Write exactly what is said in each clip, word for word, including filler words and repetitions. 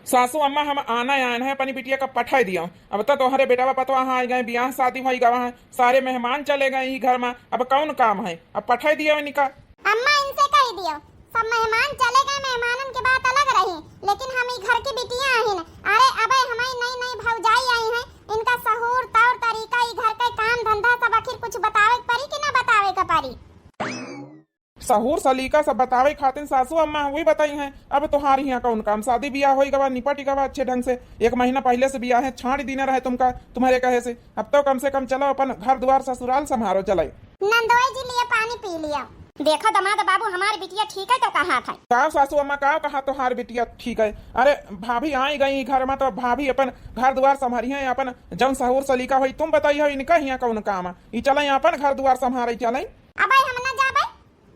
सासू अम्मा, हम आना आयन है, अपनी बिटिया का पठाई दियो। अब तो तोहरे बेटवा पतवा हाँ आइ गए, बियाह शादी होइ गवा है, सारे मेहमान चले गए ई घर मा, अब कौन काम है, अब पठाई दियो इनका। अम्मा, इनसे कहि दियो, सब मेहमान चले गए, मेहमानन के बात अलग रही, लेकिन हम ई घर की बिटिया आहिन। अरे, अबे हमारी नई नई भौजाई आई हैं, इनका सहूर, तौर तरीका, ई घर के काम धंधा सब आखिर कुछ बतावे के परी कि ना बतावे के परी? सहूर सलीका सब बतावे खातिर सासू अम्मा वही बताई हैं। अब तोहार हियाँ कौन काम, शादी बियाह होइ गवा, निपटि गवा अच्छे ढंग से। एक महीना पहिले से बियाह है, छाँड़ि दीने रहे तुमका, तुम्हरे कहे से। अब तो कम से कम चलो अपन घर दुआर ससुराल सम्हारो चले। नंदोई जी, लिया पानी पी लिया। देखो दमाद बाबू, हमार बिटिया ठीक है तो कहा था। काव सासू अम्मा, काव कहा तोहार बिटिया ठीक है? अरे भाभी आई गई घर मा तो भाभी अपन घर दुआर सम्हरी है, अपन जौन सहूर सलीका होई तुम बताई हो, इनका हियाँ कौन काम है? ई चले अपन घर दुआर सम्हारे चले। अबे हम ना जाबे,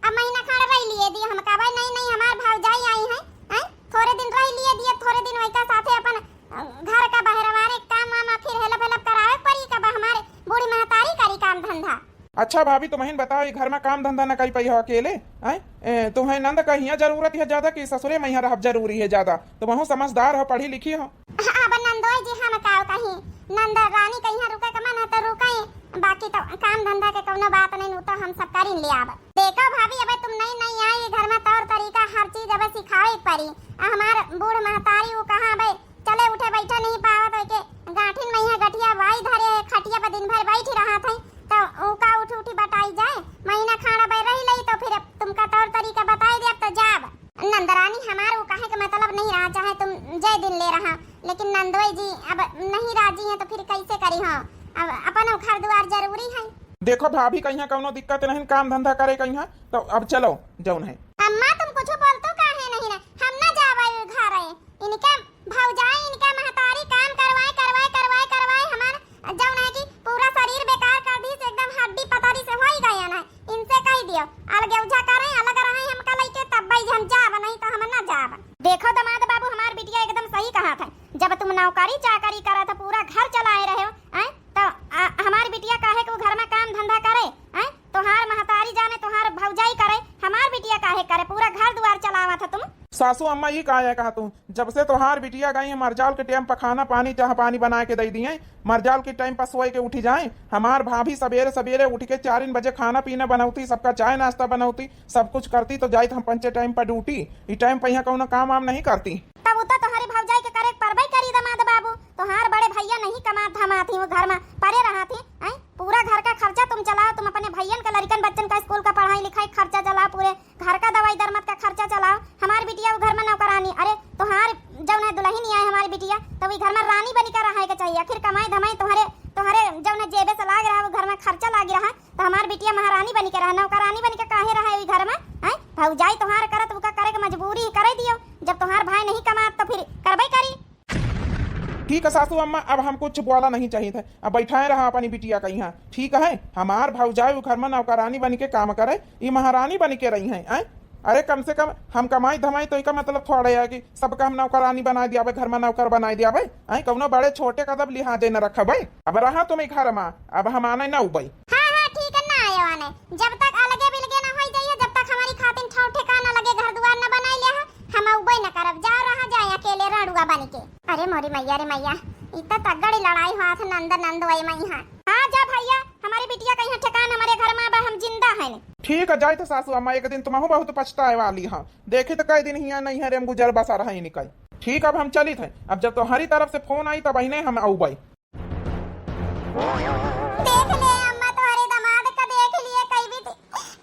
अब महीना खाड़ रह लिए दिए, हम कहबे नहीं नहीं हमार भौजाई आई है, हैं? थोड़े दिन रह लिए दिए, थोड़े दिन वैका साथे अपन, अ, घर का बहरवारे काम वाम आखिर help help करावे परी, कब हमारे बूढ़ी महतारी करी काम धंधा। अच्छा भाभी, तुमहिन बताओ, ई घर मा काम धंधा न करी पाई हो अकेले, हैं? ए, तुम्हें नंद का हियाँ जरूरत है ज्यादा कि ससुरे मा हियाँ रहब जरूरी है ज्यादा? तुमहू समझदार हो, पढ़ी लिखी हो। अब नंदोई जी हम काव कहीं, नंद रानी कहीं रुके के मन है तो रुके, बाकी तो काम धंधा के कौनो बात नहीं, उ तो हम सब करी ले आब। देखो भाभी, अब तुम नई नई आई घर मा, तौर तरीका हर चीज अब सिखावे के परी। आ हमार बूढ़ महतारी उ कहाँ अब चले उठे बैठे नहीं पावत, ओके गांठिन मा हियाँ गठिया बाई धरे है, खटिया पर दिन भर बैठी रहत है, तो उ का उठी उठी बटाई जाए? महीना खाड़ अब रही लई तो फिर तुमका तौर तरीका बताई दे, अब तो जाब। नंदरानी, हमार वो कहे के मतलब नहीं रहा, चाहे तुम जय दिन ले रहा, लेकिन नंदोई जी अब नहीं राजी हैं तो फिर कैसे करी हो? अब अपन घर दुआर जरूरी है। देखो भाभी, कहीं कौनो दिक्कत नहीं, काम धंधा करे कहीं, तो अब चलो जौन है। अम्मा, तुम कुछ बोलतो काहे नहीं ना? हम ना जावे घर है, इनके भौजाई, इनके महतारी काम करवाए, करवाए, करवाए, करवाए हमार जौन है कि पूरा शरीर बेकार कर दी से, एकदम हड्डी पतरी से होई गया ना। इनसे कहि दियो, अलगे उझा करे, अलग रहे हमका लइके, तब भाई हम जाब, नहीं तो हम ना जाब। देखो दमाद बाबू, हमार बिटिया एकदम सही कहा था। जब तुम नौकरी चाकरी करा था, पूरा घर चलाए रहे हो, हैं? तो आ, हमार बिटिया काहे के वो घर मा काम धंधा करे, हैं? तोहार महतारी जाने, तोहार भौजाई करे, हमार बिटिया काहे करे? पूरा घर दुआर चलावा था तुम। सासू अम्मा, ई का है कहा तू? जब से तोहार बिटिया गई है, मरजाल के टाइम पर खाना पानी, चाह पानी बनाए के दे दिए, मरजाल के टाइम पर सोए के उठी जाए। हमार भाभी सबेरे सबेरे उठ के चारिन बजे खाना पीना बनौती, सबका चाय नाश्ता बनौती, सब कुछ करती, तो जाइत हम पंचे टाइम पर ड्यूटी। ई टाइम पर यहाँ कौनो काम वाम नहीं करती। तब उ तो तोहरी भौजाई के करे के परबे करी दमाद बाबू। तोहार बड़े भैया नहीं कमात धमात ही, वो घर मा परे रहत ही, हैं? पूरा घर का खर्चा तुम चलाओ, तुम अपने भैयन का, लड़िकन बच्चन का स्कूल का पढ़ाई लिखाई खर्चा चलाओ, पूरे घर का दवाई दरमत का खर्चा चलाओ। हमार बिटिया वो घर मा नौकरानी, अरे तोहार जौन है दुल्हन ही आए हमारी बिटिया, तो वो घर मा रानी बनी के रहे के चाहिए। आखिर कमाई धमाई तोहरे, तोहरे जौन है जेबे से लाग रहा, वो घर मा खर्चा लागी रहा, तो हमार बिटिया महारानी बनी के रहा, नौकरानी बनी के काहे रहा ई घर मा? हैं? भौजाई तोहार करत, उका करे के मजबूरी करे दियो। जब तोहार भाई नहीं कमात तो फिर करबे करी। ठीक है सासू अम्मा, अब हम कुछ बोला नहीं चाहिए थे, अब बैठाए रहा अपनी बिटिया का यहाँ। ठीक है, हमार भौजाई उ घर मा नौकरानी बनी के काम करे, ई महारानी बनी के रही हैं, हैं? अरे कम से कम हम कमाई धमाई तो इका मतलब थोड़े है कि सबका हम नौकरानी बनाए दियाबे, घर मा नौकर बनाए दियाबे, हैं? कौनो बड़े छोटे का तब लिहाजे न रखबे। अब रहा तुम ई घर मा, अब हम आने न उबई। हाँ, हाँ, ठीक है, ना आयो आने। जब तक अलगे बिलगे ना होई जाइए, जब तक हमारी खातिन ठाव ठिकाना लगे, घर दुआर ना बनाई लिया है, हम उबई ना करब। जाओ रहा जाए अकेले राड़ुआ बन के। अरे मोरी मैया रे मैया, ई त तगड़ी लड़ाई हुआ था नंद नंद वही मई हाँ। हाँ जा भैया, हमारी बिटिया कहीं ठिकान हमारे घर मा अब हम जिंदा हैं। ठीक है, जाइत सासू अम्मा, एक दिन तुमहू बहुत पछताए वाली हाँ। देखी तो कई दिन हियाँ नहीं है रे, हम गुजर बसा रहा है निकल। ठीक, अब हम चलित हैं, अब जब तुम्हारी तरफ से फोन आई तब अहिने हम आउबई। देख ले अम्मा, तोहरे दामाद का देख लिए, कई भी,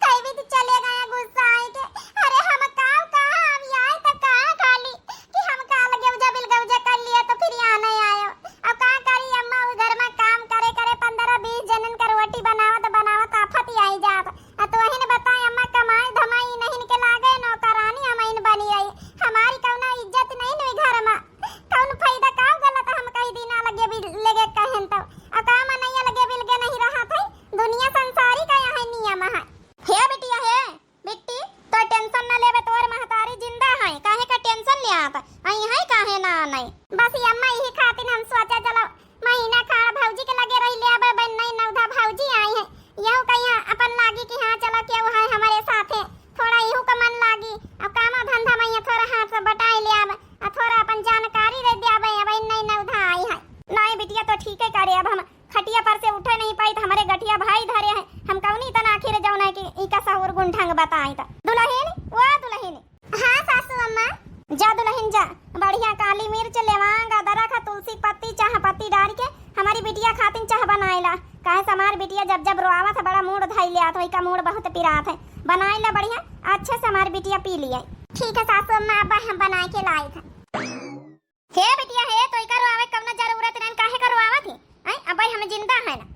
कई भी चले गए गुस्सा आई के। अरे हम का कहा, हम आए तो कहा खाली कि हम का लगे उजा बिल गौजा कर लिया तो फिर यहाँ नहीं आयो। अब का करी अम्मा, वो घर मा काम करे करे पन्द्रह बीस जनन का रोटी बनावत बनावत आफत ही आई जात। आ तोहिन बताए अम्मा, कमाई धमाई नहीं के लागे, नौकरानी हम इन बनी आई, हमारी कौनो इज्जत नहीं नुई घर मा। कौन फायदा, का गलत हम कही दीना लगे बिल-, लगे कहेन तो। आ का मनैया लगे बिलगे नहीं रहा थे, दुनिया संसारी का यहाँ नियम है। हे बिटिया हे, बिट्टी, तो tension न लेवे, तोर महतारी जिंदा है, काहे का tension ले आत? आई है काहे ना नहीं? बस ये अम्मा यही खातिर हम सोचा चलो महीना खाड़ भौजी के लगे रही ले आबे, बन नहीं नौधा भौजी आई है, यहू कहिया अपन लागी कि हाँ चलो केहू है हमारे साथे, थोड़ा इहू का मन लागी। अब कामा धंधा मा ये थोड़ा हाथ से बटाई ले आबे, आ थोड़ा अपन जानकारी डारि के हमरी बिटिया खातिन चाह बनाइला। काहे से हमार बिटिया जब जब रोआवत है, बड़ा मूड़ धइ लेत है, वही का मूड़ बहुत पिरात है। बनाइला बढ़िया, अच्छे से हमार बिटिया पी लिया। ठीक है सासू अम्मा, अब हम बनाए के लाइत है। हे बिटिया, हे, तोहका रोआवे कवनो जरूरत नहीं, काहे का रोआवत है? आय, अब हम जिंदा है ना।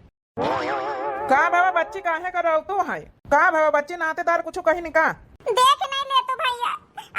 का भवा बच्ची, काहे का रोवतू है? का भवा बच्ची, नातेदार कुछ कही नहीं का? देख नहीं ले तू भैया,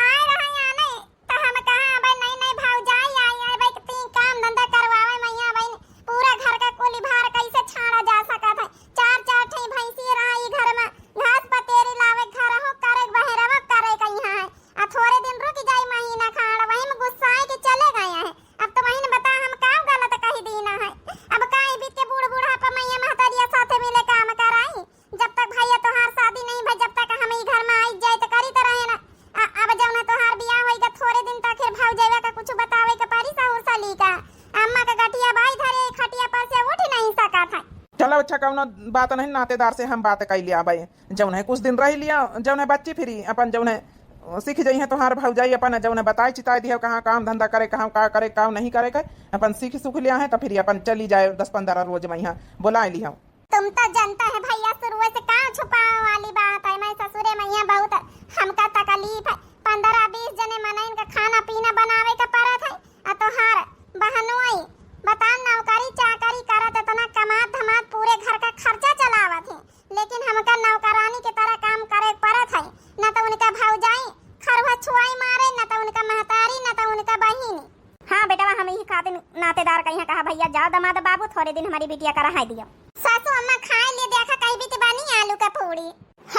आए रहा यहाँ नहीं, तो हम कहाँ अब नई नई भौजाई आई है, भाई कितनी काम धंधा करवावे मैया बहन, पूरा घर का कुली भार कैसे छाड़ा जा सकत है? चार चार ठे भैंसी रहा ई घर में, घास पतेरी लावे, घर हो करे, बहरवा करे कहीं है, आ थोड़े दिन रुक जाई महीना खाड़, वही में गुस्साए के चले गए हैं। अब तो बहिन बता, हम का गलत कही दीना है? अब का ई बीत के बूढ़ बूढ़ापा मैया महतरिया साथे मिले काम कराई? जब तक भैया तोहार शादी नहीं भई, जब तक हम ई घर में आई जाए तो करी तो रहे ना। आ, अब जौन है तोहार बियाह होई का थोड़े दिन तक फिर भौजैया का कुछ बतावे के परी सहूर सलीका। अम्मा का गठिया बाई धरे खटिया पर से उठ नहीं सकत है। चलो अच्छा, कौनो बात नहीं, नातेदार से हम बात कई लिया भाई। जौन है कुछ दिन रह लिया, जौन है बच्ची फिरी अपन जौन है सीख जइहें तोहार भौजाई, अपन जौन बताए चिताए दिया, कहाँ काम धंधा करे, कहाँ का करे, का नहीं करे के, अपन सीख सुख लिया है, तो फिर अपन चली जाए दस पन्द्रह रोज में यहाँ बोलाए लिया। तुम तो जानता है भैया, शुरुए से का छुपावे वाली बात है, मैं ससुरे में यहाँ बहुत हमका तकलीफ है, पन्द्रह बीस जने मनइन का खाना पीना बनावे का पड़त है, आ तोहार बहनोई बता नौकरी चाकरी करत, इतना कमात धमात पूरे घर का खर्चा चलावत है, लेकिन हमका नौकरानी के तरह काम करे पड़त है, न तो उनका भौजाई खरवा छुआई मारे, न तो उनका महतारी, न तो उनका बहिनी। हाँ बेटवा, हम ही खातिर नातेदार कहिया कहा भैया, जाओ दमाद बाबू, थोड़े दिन हमारी बिटिया का रहाई दियो। सासू अम्मा खाए लिए देखा, कहीं भी तो बनी आलू का पूड़ी।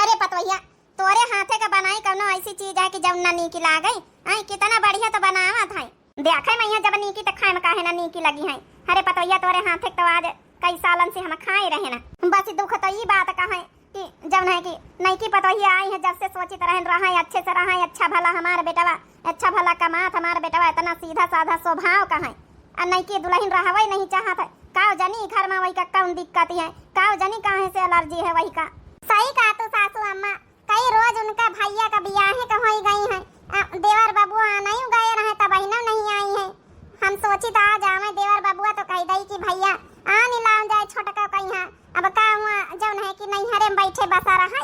अरे पतवैया, तोरे हाथे का बनाई कौनो ऐसी चीज है कि जौन ना नीकी लागे? आई कितना बढ़िया तो बनावत है। देखे मैया जब नीकी त खाए में काहे ना नीकी लगी है। अरे पतोहिया तोरे हाथे क तो आज कई सालन से हम खाए रहे ना। बस दुख तो ई बात का है कि जौन है कि नईकी पतोहिया आई है, जब से सोचित रहन रहा है अच्छे से रहा है, अच्छा भला हमार बेटवा, अच्छा भला कमात हमार बेटवा, इतना सीधा साधा स्वभाव का है। आ नईकी दुल्हन रहवे नहीं चाहत है। काव जनी घर में वही का कौन दिक्कत है, काव जनी काहे से एलर्जी है वही का। सही कहा तू सासू अम्मा, कई रोज उनका भैया का बियाहे का होई गई है। आ, देवर बबुआ नहीं गए रहे तब बहिनो नहीं आई है। हम सोची त आज आवे देवर बबुआ तो कह दई कि भैया आन लाओ जाए छोटका कहीं। अब का हुआ जौन है कि नैहरे में बैठे बसा रहे,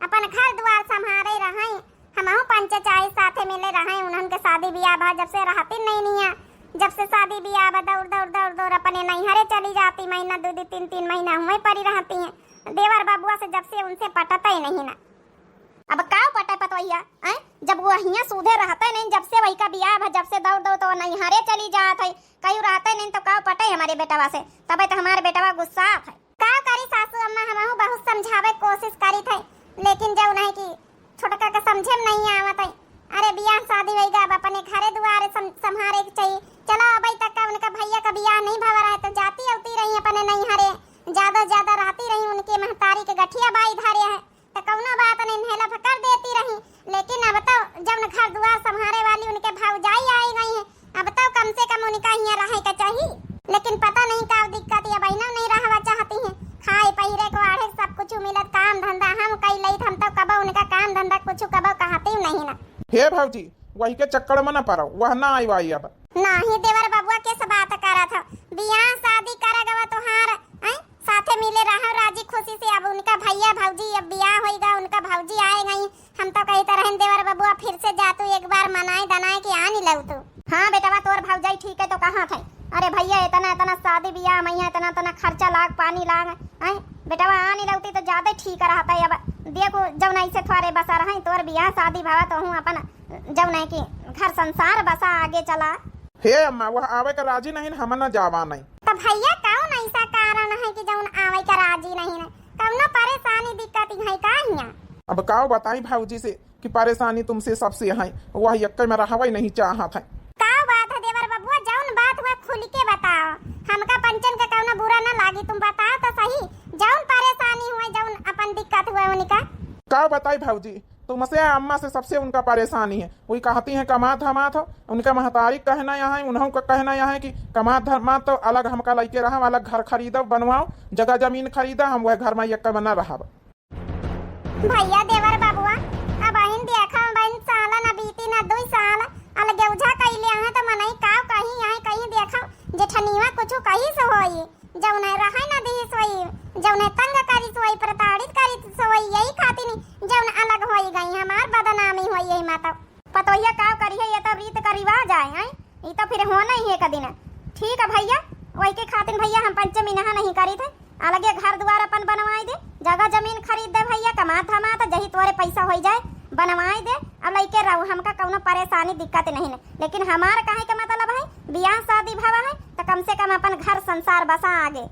अपन घर दुआर संभारे रहे, हमहू पंचे चाहे साथे मिले रहे। उन्हन के शादी बियाह भा जब से रहती नहीं निया, जब से शादी बियाह भा दौड़ दौड़ दौड़ दौड़ अपने नैहरे चली जाती, महीना दो दो तीन तीन महीना हुए पड़ी रहती हैं। देवर बबुआ से जब से उनसे पटता ही नहीं ना। अब काव पटे पतोहिया, हैं? जब वो हियाँ सूधे रहते नहीं, जब से वही का बियाह भा, जब से दौड़ दौड़ तो नैहरे चली जात है, कहीं रहते नहीं तो काव पटे हमारे बेटवा से, तबे तो हमारे बेटवा गुस्सा है। का करी सासू अम्मा, हमहू बहुत समझावे कोशिश करी थे, लेकिन जौन है कि छोटका के समझे में नहीं आवत है। अरे बियाह शादी होई गा, अब अपने घरे दुआरे सम-, संभारे के चाहिए। चलो अबई तक का उनका भैया का बियाह नहीं भवा रहे तो जाती अवती रही अपने नैहरे, ज्यादा ज्यादा रहती रही, उनके महतारी के गठिया बाई धरे है। त कौनो बात नहीं, हेल्प कर देती रही, लेकिन अब तो जौन घर दुआर संभारे वाली उनके भौजाई आई गई है, अब तो कम से कम उनका हियाँ रहे के चाही। लेकिन पता नहीं का दिक्कत, ये बहिनो नहीं रहवा चाहती हैं। खाए पहिरे को आढ़े सब कुछ मिलत, काम धंधा हम कई लई, हम तो कबो उनका काम धंधा कुछ कबो कहती नहीं ना। हे भौजी, वही के चक्कर में न पड़ो, वह ना आई वाई अब। नाही देवर बबुआ, किस बात करत हो? बियाह शादी कर गवा तोहार, हैं? साथे मिले रहो राजी खुशी से। अब उनका भैया भौजी, अब बियाह होई गा, उनका भौजी आए गई। हम तो कहते रहन देवर बबुआ, फिर से जा तू एक बार मनाए दनाए के आनी लऊ तू। हाँ बेटवा, तोर भौजाई ठीक है तो कहाँ थे? अरे भैया, इतना इतना शादी बियाह में है, इतना इतना खर्चा लाग पानी लाग, हैं? बेटवा आनी लौती तो ज्यादा ठीक रहता है। अब देखो जौन ऐसे थोड़े बसा रहे, तोर बियाह शादी भवा तो हूँ अपन जौन है कि घर संसार बसा आगे चला। हे अम्मा, वह आवे का राजी नहीं, हम न जावा नहीं। तो भैया, कौन ऐसा कारण है कि जौन आवे का राजी नहीं है? कौनो परेशानी दिक्कत है का हियाँ? अब काव बताई भौजी से कि परेशानी तुमसे सबसे है, वह यक्के में रहवे नहीं चाहत है। का बात है देवर बबुआ, जौन बात हुआ खुल के बताओ, हमका पंचन का कौनो बुरा ना लागी, तुम बताओ तो सही, जौन परेशानी हुए, जौन अपन दिक्कत हुए उनका। का बताई भौजी, तुमसे अम्मा से सबसे उनका परेशानी है। वही कहती हैं कमात धमात हो, उनका महतारी कहना यहाँ है, उन्हों का कहना यहाँ है कि कमात धमात तो अलग हमका लइके रहा, अलग घर खरीदो, बनवाओ, जगह जमीन खरीदा, हम वह घर में यक्का में न रहब। भैया देवर बबुआ, अब अहिन देखा बहिन साला न बीती न दुई साल, अलगे उझा कइले हैं तो मनई काव कही यहाँ कहीं देखा जेठनिया कुछ कही फिर होना ही एक दिन। ठीक है भइया, वही के खातिन भइया हम पंचमी नहा नहीं करी थे, अलगे घर दुआर अपन बनवाई दे, जगह जमीन खरीद दे भइया, कमात धमात जही तोरे पैसा होई जाए, बनवाई दे, अब लइके रहू, हमका कउनो परेशानी दिक्कत नहीं है। लेकिन हमार कहे के मतलब है, बियाह शादी भवा है, तो कम से कम अपन घर संसार बसा आगे।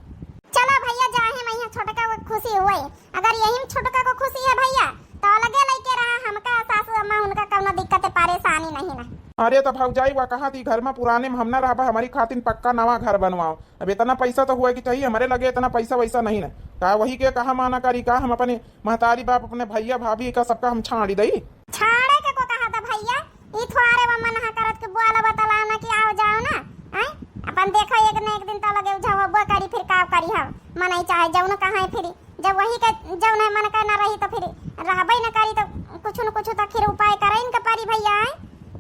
चलो भइया, जाहे मइहाँ छोटका को खुशी हुए, अगर यही में छोटका को खुशी है भइया, तो अलगे लइके रहा, हमका सासू अम्मा उनका कउनो दिक्कत परेशानी नहीं ना। अरे तो भौजाई, वा कहा थी घर में पुराने में हम ना रहबा, हमारी खातिन पक्का नवा घर बनवाओ। अब इतना पैसा तो हुआ कि चाहिए, हमरे लगे इतना पैसा वैसा नहीं ना। का वही के कहा माना करी का, हम अपने महतारी बाप, अपने भइया भाभी का सबका हम छाड़ी दई? छाड़े के को कहा था भइया, ई थोड़े वो मन हा करत के बोला बतला ना कि आओ जाओ ना, हैं? अपन देखो एक न एक दिन तो लगे उझावबो करी, फिर का करी हम, मनई चाहे जौन कहाँ फिरी, जब वही के जौन है मन का ना रही तो फिर रहबे न करी, तो कुछ न कुछ तो आखिर उपाय करे इनके परी भइया, हैं?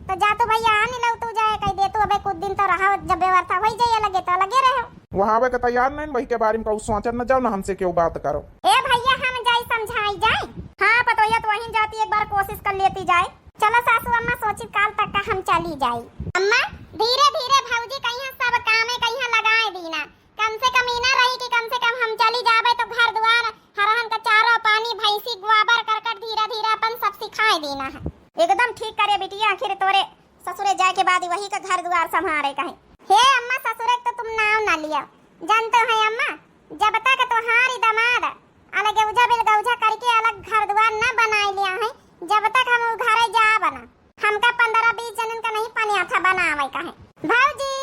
तो जा तू भइया, आ नहीं लऊ तू जाए कह दे तू, अबे कुछ दिन तो रहो, जब व्यवस्था होई जाए लगे तो लगे रहो। वहाँ आवे के तैयार नहीं, वही के बारे में कहू सोचत न जाओ, ना हमसे केहू बात करो। ए भइया, हम जाई समझाई जाई। हाँ पतोहिया, तो वहीं जाती एक बार कोशिश कर लेती जाए। चलो सासू अम्मा, सोची काल तक का हम चली जाई। अम्मा, धीरे धीरे भौजी कहिया सब कामे कहिया लगाए दीना, कम से कम ई ना रही कि कम से कम हम चली जाबे तो घर दुआर, हरहन का चारो पानी, भैंसी गोबर करकट धीरे धीरे अपन सब सिखाए दीना है। एकदम ठीक करे बिटिया, आखिर तोरे ससुरे जाए के बाद वही का घर दुआर संभारे का है। हे अम्मा, ससुरे के तो तुम नाव ना लियो, जानते हो अम्मा, जब तक तोहार ई दामाद अलगे उजा बिल गौजा करके अलग घर दुआर ना बनाए लिया है, जब तक हम उ घरे जाब ना। हमका पन्द्रह बीस जनन का नहीं पनिया था बनावे का है। भौजी,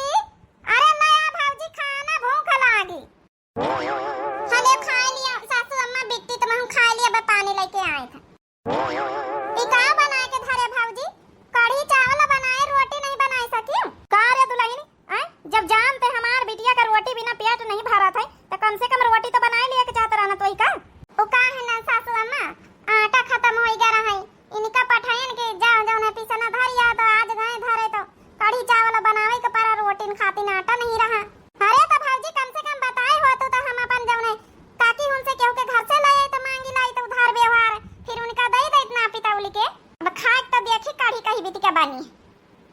अरे ले आ भौजी, खाना भूख लागी। हले खाए लिया सासू अम्मा, बिट्टी तुम हम खाए लिया, बे पानी लेके आए थे। ई का बनाए के धरे भौजी? कढ़ी चावल बनाए, रोटी नहीं बनाए सकी? का रे दुलहिन, आय, जब जानते हमार बिटिया का रोटी बिना पेट नहीं भरत है, तो कम से कम रोटी तो बनाए लिया के चाहत रहना तो ही का? ओ का है ना सासू अम्मा, आटा खत्म होई गया रहा है, इनका पठायन के जा जौन है पीसना धरिया तो आज गए धरे तो कढ़ी चावल बनावे के पड़ा, रोटिन खातिन आटा नहीं रहा। अरे तो भौजी कम से कम बताए हो तू तो हम अपन जौन है काकी उनसे केहू के घर से लाए तो मांगी लाई तो उधार व्यवहार, फिर उनका दे दे इतना पितौली के। अब खाए तो देखी कढ़ी कही बीत के बनी।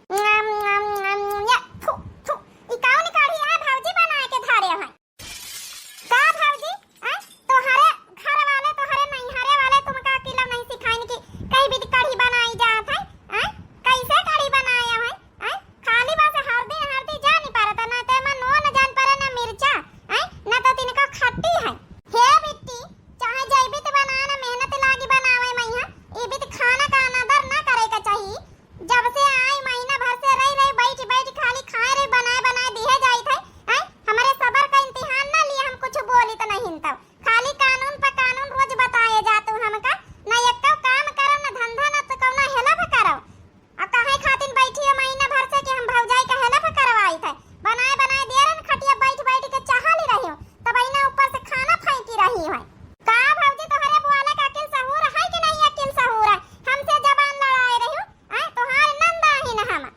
नम, नम, नम, ये, थू, थू, ई कौन कढ़ी है भौजी बनाए के धरे हैं? का भौजी, हैं? तोहरे घर वाले, तोहरे नैहरे वाले तुमका अकेला नहीं सिखाइन कि कहीं भी कढ़ी बनाई जात है, हैं? कैसे कढ़ी बनाए हैं, हैं? खाली बस हल्दी, हल्दी जानी पड़त, ना ते में नून जान पड़े, ना मिर्चा, हैं? ना तो तिनको खट्टी है। हे बिट्टी, चाहे जैवित बनाना मेहनत लागी बनावे मैया, ई बीत खाना का अनादर ना करे के चाहिए। जब से आई महीना भर से रही रही बैठ बैठ खाली खाए रही, बनाए बनाए दिहे जाइत है। हैं? हमरे सबर का इम्तिहान ना लिए हम कुछ बोली तो नहीं तब खाली कानून पर कानून रोज बताए जातू हमका। न एक्को काम करो, न धंधा, न तो कौनो help करो। आ काहे खातिन बैठी हो महीना भर से कि हम भौजाई का help करवाइत है? बनाए बनाए दिए रहन खटिया बैठ बैठ के चाहा ली रही हो, तब इना ऊपर से खाना फेंकी रही है। का भौजी तोहरे बुआला का अकिल सहूर है कि नहीं अकिल सहूर है? हमसे जबान लड़ाए रही हो। आय, तोहार नंद आही न हम।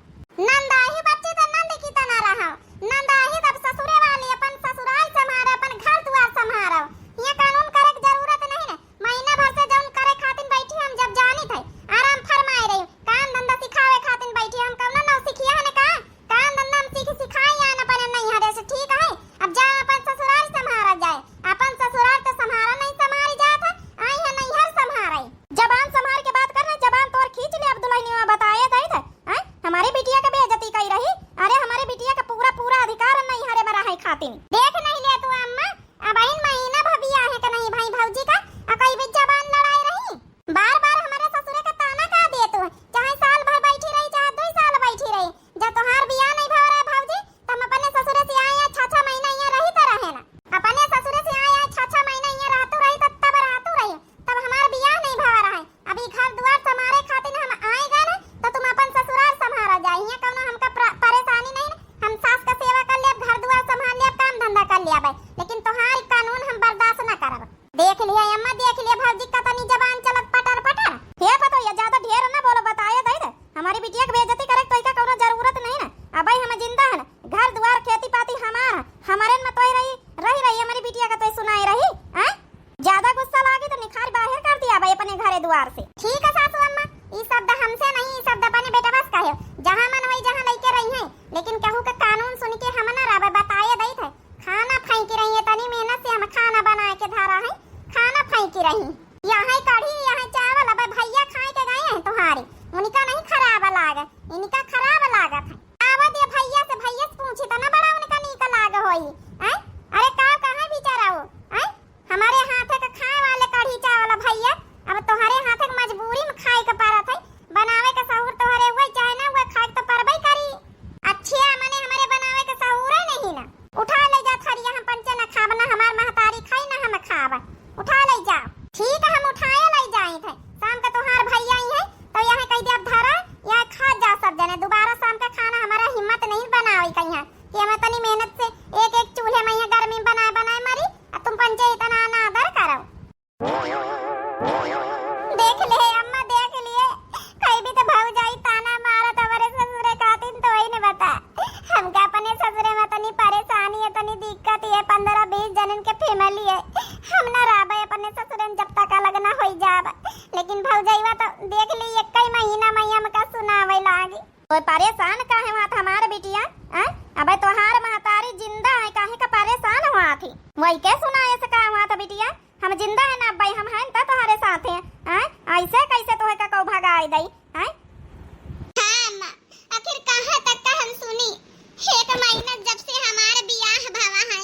नंद आही बच्ची त नंद की तना रहो। नंद आही तब ससुरे वाली अपन ससुराल संभारो, अपन घर दुआर संभारो। हियां कानून करे के जरूरत नहीं न। महीना भर से जौन करे खातिर बैठी हम जब जानी थे, आराम फरमाए रही। काम धंधा सिखावे खातिर बैठी हम कौनो नौसिखिया हन का? काम धंधा हम सीख सिखाई आन अपन नैहरे से, ठीक है? अब जा अपन ससुराल संभारा जाए, अपन ससुराल तो संभारा नहीं संभारी जात है, आई है नैहर संभारे। जबान संभार के बात करना, जबान तोर खींच ले, अब दुल्हनिया बताए गई थे, हैं? हमारे बिटिया के बेइज्जती कई रही, अरे हमारे बिटिया का पूरा पूरा अधिकार नैहरे में रहे खातिर। देख नहीं ले तू अम्मा, अब इन महीना भबिया है कि नहीं भाई भौजी का, आ कई भी जबान लड़ाई रही, बार बार हमारे ससुरे का ताना का दे तू, चाहे साल भर बैठी रही, चाहे दो साल बैठी रही, जब तोहार बियाह नहीं भवा रहे भौजी, त हम अपने ससुरे से आए हैं, छह छह महीना यहाँ रही त रहे ना। अपने ससुरे से आए हैं, छह छह महीना यहाँ रहतू रही, त तब रहतू रही, तब हमार बियाह नहीं भवा रहे। अभी घर दुआर संभारे खातिर हम आए गए ना, त तुम अपन ससुराल संभारा जाए, यहाँ कौनो हमका प्र-, परेशानी नहीं ना। हम सास का सेवा कर लेब, घर दुआर संभाल लेब, काम धंधा का कानून सुन के हम ना रहबे, बताए दई थे। खाना फेंकी रही है, इतनी मेहनत से हम खाना बनाए के धरा है, खाना फेंकी रही। यहाँ कढ़ी, यहाँ चावल, अब भैया खाए के गए हैं तुम्हारे, उनका नहीं खराब लाग, इनका खराब लागत है। आवा दे भैया से, भैया से पूछी तो ना बड़ा उनका नीक लाग होई। हैं? अरे का कहाँ बिचारा हो? हैं? हमारे हाथे के खाए वाले कढ़ी चावल भैया, अब तोहरे हाथे के मजबूरी में खाए के पड़त है। बनावे के सहूर तोहरे हुए चाहे ना हुए, खाए के तो पड़बे करी। अच्छे मने हमारे बनावे के सहूर है नहीं ना। उठा ले जा थरिया, हम पंचे न खाब, ना हमार महतारी खाई, ना हम खाब। उठा ले जा। ठीक है, हम उठाए ले जाई थे। शाम का तोहार भैया आई है, तो यहाँ कह दे, "अब धरा, यहाँ खा जा सब जने।" दोबारा शाम का खाना हमारा हिम्मत नहीं बनावे कहीं कि हम इतनी मेहनत से एक एक चूल्हे में यहाँ गर्मी में बनाए बनाए मरी, और तुम पंचे इतना अनादर करो। देख ले अम्मा, देख लिए, कहीं भी तो भौजाई ताना मारत हमारे ससुरे खातिन, तो वही ने बता। हमका अपने ससुरे में इतनी परेशानी है, इतनी दिक्कत है, पन्द्रह बीस जनन के family है। हम ना रहबे अपने ससुरे में जब तक अलग ना होई जाब। लेकिन भौजइवा तो देख ली, एक ही महीना में हमका सुनावे लागी। तो परेशान काहे हुआ था हमार बिटिया? हैं? अबे तोहार महतारी जिंदा है, काहे का परेशान हुआ थी? वही के सुनाए से का हुआ था बिटिया? हम जिंदा है ना अब्बे, हम हैं तो तोहरे साथ हैं। हैं? ऐसे कैसे तोहे का कहू भगाए दई? हैं? हाँ अम्मा, आखिर कहाँ तक का हम सुनी? एक महीना जब से हमार बियाह भवा है,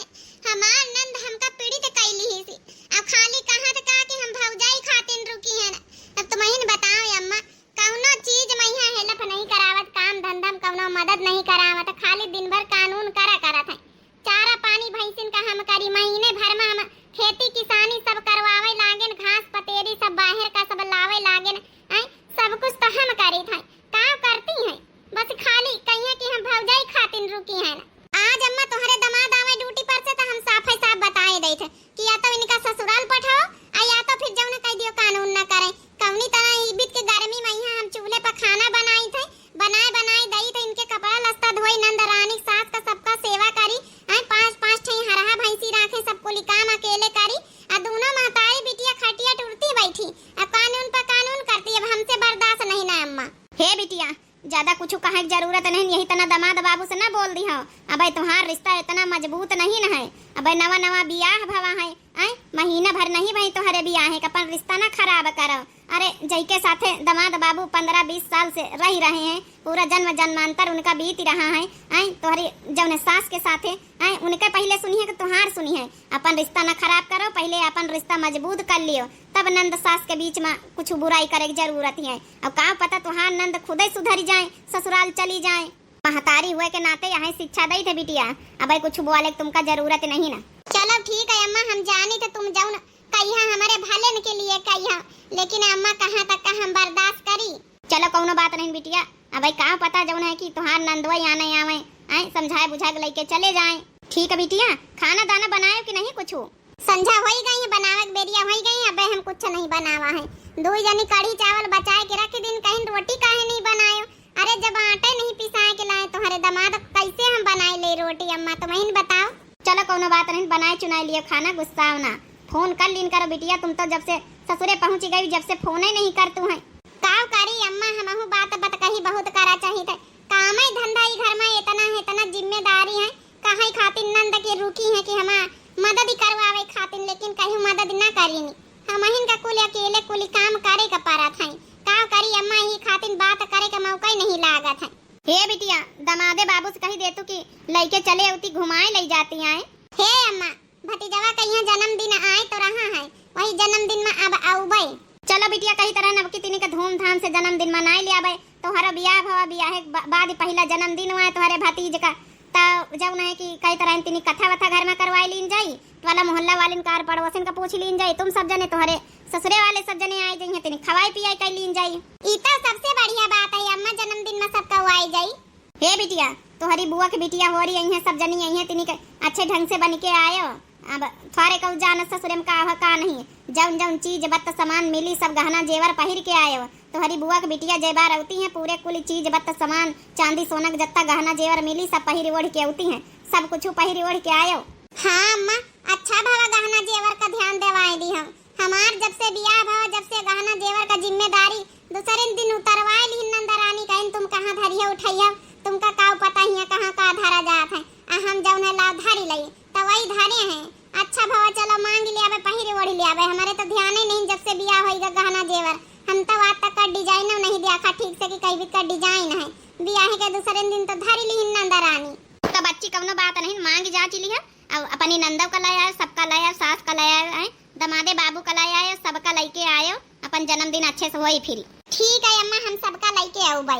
हमार नंद हमका पीड़ित कैली ही सी। अब खाली कहाँ तक का कि हम भौजाई खातिन रुकी है ना। अब तुम ही बताओ अम्मा, कौनो चीज में यहाँ help नहीं करावत, काम धंधा में कौनो मदद नहीं करावत, खाली दिन भर कानून करा करत है। चारा पानी भैंसिन का हम करी, महीने भर में हम खेती किसानी सब करवावे लागेन, घास पतेरी सब बाहर का सब लावे लागेन, आय, सब कुछ तो हम करी थे। का करती हैं? बस खाली कहिए कि हम भौजाई खातिन रुकी हैं। आज अम्मा तोहरे दमाद आवे duty पर से तो हम साफ ही साफ बताए दे थे कि या तो इनका ससुराल पठाओ, आ या तो फिर जौन कह दियो कानून ना करे। कौनी तरह ई बीत के गर्मी में यहाँ हम चूल्हे पर खाना बनाई थे, बनाए बनाए दई थे, इनके कपड़ा लत्ता धोई, नंद रानी सास का सबका सेवा करी, आए पाँच पाँच ठे हरहा भैंसी राखे, सब कुली काम अकेले करी, आ दोनों महतारी बिटिया खटिया टूरती बैठी, अब कानून पर कानून करती, अब हमसे बर्दाश्त नहीं ना अम्मा। हे बिटिया, ज्यादा कुछ कहे के जरूरत नहीं, यही तना दमाद बाबू से ना बोल दिहो। अबे तोहार रिश्ता इतना मजबूत नहीं न है, अबे नवा नवा बियाह भवा है, आय, महीना भर नहीं भई तोहरे बियाहे का, अपन रिश्ता ना खराब करो। अरे, जइके साथे दमाद बाबू पन्द्रह बीस साल से रही रहे हैं, पूरा जन्म जन्मांतर उनका बीत रहा है, आय, तोहरे जौन सास के साथे, आय, उनके पहिले सुनिहे कि तोहार सुनिहे। अपन रिश्ता ना खराब करो, पहिले अपन रिश्ता मजबूत कर लियो, तब नंद सास के बीच में कुछ बुराई करे के जरूरत है। अब का पता तोहार नंद खुदे सुधरी जाए, ससुराल चली जाए। महतारी हुए के नाते यही शिक्षा दई थे बिटिया, अबे कुछ बोले के तुमका जरूरत नहीं ना। चलो ठीक है अम्मा, हम जानी थे तुम जौन कहिया हमारे भले के लिए कहिया, लेकिन अम्मा कहाँ तक का हम बर्दाश्त करी। चलो कौनो बात नहीं बिटिया, अबे का पता जौन है कि तोहार नंदवा यहाँ नहीं आवे, आए समझाए बुझाए के लेके चले जाए। ठीक है बिटिया, खाना दाना बनाए कि नहीं कुछ? संझा होई गई है, बनावे के बेरिया होई गई है, अबे हम कुछ नहीं बनावा है। दुई जनी कढ़ी चावल बचाए के रख दिन, कहीं रोटी काहे नहीं बनायो? अरे जब आटे नहीं पिसाए के लाए तोहरे दमाद, कैसे हम बनाए ले रोटी अम्मा, तुम ही बताओ। चलो कौनो बात नहीं, बनाए चुनाए लियो खाना, गुस्साओ ना। फोन कर लीन करो बिटिया, तुम तो जब से ससुरे पहुँच गई जब से फोन ही नहीं कर तू है। काव करी अम्मा, हमहू बात बतकही बहुत करा चाहित है। कामे धंधा ई घर में इतना है, इतना जिम्मेदारी है, कहे खातिर नंद के रुकी है कि हमार मदद ही करवावे खातिर, लेकिन कहीं मदद ना करीनी। हमहिन का कुल अकेले कुल काम करे का पड़त है। काव करी अम्मा, यही खातिर बात करे का मौका ही नहीं लागत है। हे बिटिया, दमादे बाबू से कही दे तू कि लइके चले अउती, घुमाए लई जाती आए। हे अम्मा, भतीजवा के यहाँ जन्मदिन आए तो रहा है, वही जन्मदिन में अब आउबे। चलो बिटिया, कही तरह नवकी तिनी के धूमधाम से जन्मदिन मनाए ले आबे। तोहरा बियाह भवा, बियाह के बा-, बाद ही पहिला जन्मदिन हुआ है तोहरे भतीज का। त जौन है कि कही तरह तिनी कथा वथा घर में करवाए लीन जाई, टोला मोहल्ला वालिन कार पड़ोसिन का पूछ लीन जाई, तुम सब जने, तोहरे ससुरे वाले सब जने आए जइहें, तिनी खवाए पियाए कर लीन जाई। ई तो सबसे बढ़िया बात है अम्मा, जन्मदिन में सब कउ आए जाई। हे बिटिया, तोहरी बुआ के बिटिया होरी अइहें, सब जनी अइहें, तिनी के अच्छे ढंग से बन के आयो। अब थोरे कउ जानत ससुरे में का हो का नहीं, जौन जौन चीज बत्त सामान मिली सब गहना जेवर पहिर के आयो। तोहरी बुआ के बिटिया जय बार अउती हैं, पूरे कुल चीज बत्त सामान चांदी सोना के जत्ता गहना जेवर मिली सब पहिर ओढ़ के अउती हैं, सब कुछ पहिर ओढ़ के आयो। हाँ अम्मा, अच्छा भवा गहना जेवर का ध्यान देवाए दी हम। हमार जब से बियाह भवा, जब से गहना जेवर का जिम्मेदारी दूसरे दिन उतरवाए लिहिन नंदा रानी, कहिन तुम कहाँ धरिया उठैया, तुमका काउ पता हियाँ कहाँ का धरा जात है, आ हम जउन है लाव धरी लई, त वही धरे हैं। अच्छा भवा, चलो माँगि लियाबे, पहिरे ओढ़ि लियाबे, हमरे तो ध्याने नहीं जब से बियाह होइगा गहना जेवर, हम तो आज तक का design नहीं देखा ठीक से कि कई बीत का design है। बियाहे के दूसरे दिन तो धरी लिहिन नंदा रानी। तो बच्ची कउनो बात नहीं, माँगि जाँचि लिहा, अब अपनी नंदव का लइ आयो, सबका लइ आयो, सास का लइ आयो, हैं, दमादे बाबू का लइ आयो, सबका लइके आयो, अपन जन्मदिन अच्छे से होई फिरी। ठीक है अम्मा, हम सबका लइके आउबे।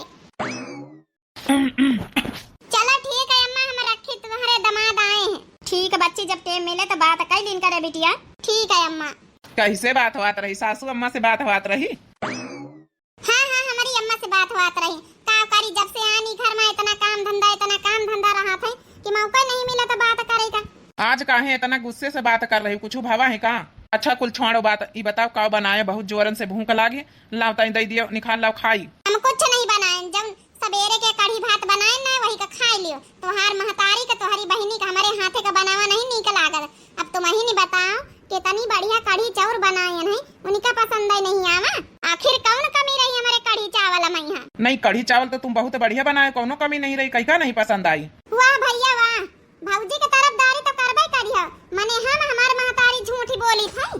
चलो ठीक है अम्मा, हम रखी, तुम्हरे दमाद आए हैं। ठीक है बच्ची, जब टेम मिले तो बात कइ लीन करे बिटिया। ठीक है अम्मा। कइसे बात होत रही? सासू अम्मा से बात होत रही? हाँ हाँ, हमरी अम्मा से बात होत रही। का करी, जब से आनी घर मा इतना काम धंधा, इतना काम धंधा रहत है कि मौका नहीं मिलत बात करे का। आज काहे इतना गुस्से से बात कर रही? कुछ भवा है का? अच्छा कुल छोड़ो बात, ई बताओ का बनाए? बहुत जोरन से भूख लागी, लाव तनी दइ दियो, निकाल लाव खाई। हम कुछ नहीं बनाए, जउन सबेरे के कढ़ी भात बनाए ना, वही का खाइ लियो। तोहार महतारी का, तोहरी बहिनी का हमरे हाथे का बनावा नहीं नीक लागत। अब तुमही नहीं बताओ, कितनी बढ़िया कढ़ी चाउर बनाए हैं, उनका पसंद ही नहीं आवा। आखिर कउन कमी रही हमरे कढ़ी चावल मा यहाँ? नहीं, कढ़ी चावल तो तुम बहुत बढ़िया बनाए, कउनो कमी नहीं रही, कइका नहीं पसंद आई? वाह भइया वाह, भौजी के तरफदारी तो करबे करिहो, मने हम हमार महतारी झूठी बोली थी।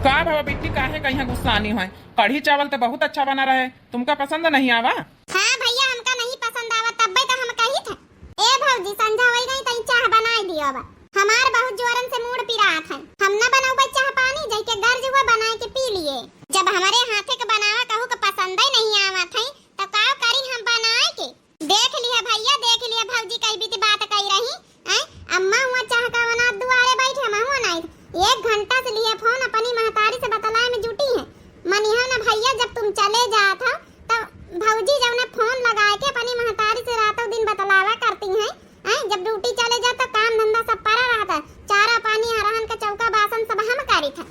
का भवा बिट्टी, काहे कहिया गुस्सानी है? कढ़ी चावल तो बहुत अच्छा बना रहे, तुमका पसंद नहीं आवा? हाँ भइया, हमका नहीं पसंद आवा, तब्बे तो हम कही थे। ए भौजी, संझा होइ गई, तई चाह बनाइ दियो अब। हमार बहुत जोरन से मूड़ पिरात है, हम न बनउबे चाह पानी, जइके गर्ज हुआ बनाइ के पी लिए। जब हमरे हाथे के बनावा कहू के पसंदे नहीं आवत है, तो का करी हम बनाइ के? देख लिया भइया, देख लिया, भौजी कई बीती बात कही रही, हैं? अम्मा हुआ चाह का बना दुआरे बैठे, हम हुआ नहीं। एक घंटा से लिए फोन अपनी महतारी से बतलाए में जुटी हैं। मनिहा ना भइया, जब तुम चले जात हो, तब भौजी जब ने फोन लगाए के अपनी महतारी से रातों दिन बतलावा करती हैं, हैं? जब ड्यूटी चले जात तो काम धंधा सब पड़ा रहता, चारा पानी, अरहन का चौका बासन सब हम करी था।